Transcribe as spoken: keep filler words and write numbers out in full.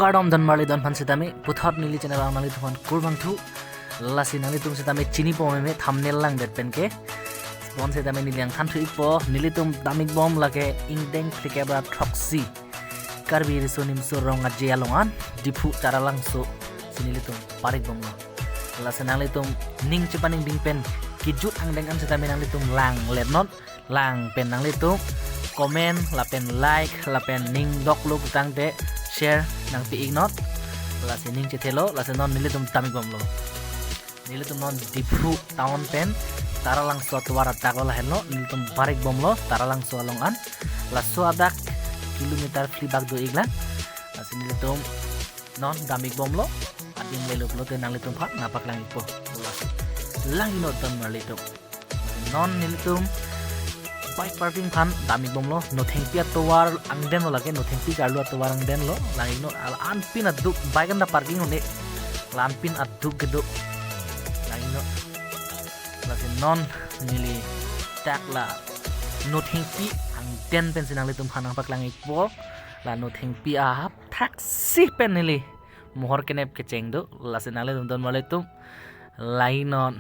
Kardom don marli don aphan sitame, puthot neli channel ang nanglitum aphan kurvangthu. Lasi nanglitum sitame chinipon meme thumbnail langdet pen ke. Bon sitame neli nangthan thu ikpo, nelitum damik bom lake ingdeng phlikep ra throksi Karbi Riso Nimso Rong Aje along an, Diphu Taralangso si nelitum parik bomlo. Lasi nanglitum ning chepaningding pen kejut angdeng an sitame nanglitum langlet non, lang pen nanglitum comment lapen like lapen ning doklo putangte share nangpi ik non. Lasi ning chethelo, lasi non nelitum damik bomlo. Nelitum non Diphu town pen Taralangso atovar adak lo, lahenlo nelitum parik bomlo Taralangso along an. Laso adak kilometer phli bak do iklang. Lasi nelitum non damik bomlo, adim lelo pulote nanglitum aphan nangpaklang ikpo. Lasi lang ik non don marli atum. Non nelitum bike parking aphan damik bomlo, Nothengpi atovar angden lo lake, Nothengpi karlu atovar angden lo, lang ik non, la-an pin aduk, bike anta parking un-e, la-an pin aduk kedo, lang ik non. Lasi non neli dak la Nothengpi angden pensi nanglitum aphan nangpaklang ikpo, la Nothengpi ahapthaksi pen neli mohor kenep kecheng do, lasi nanglitum don marli atum, lang ik non.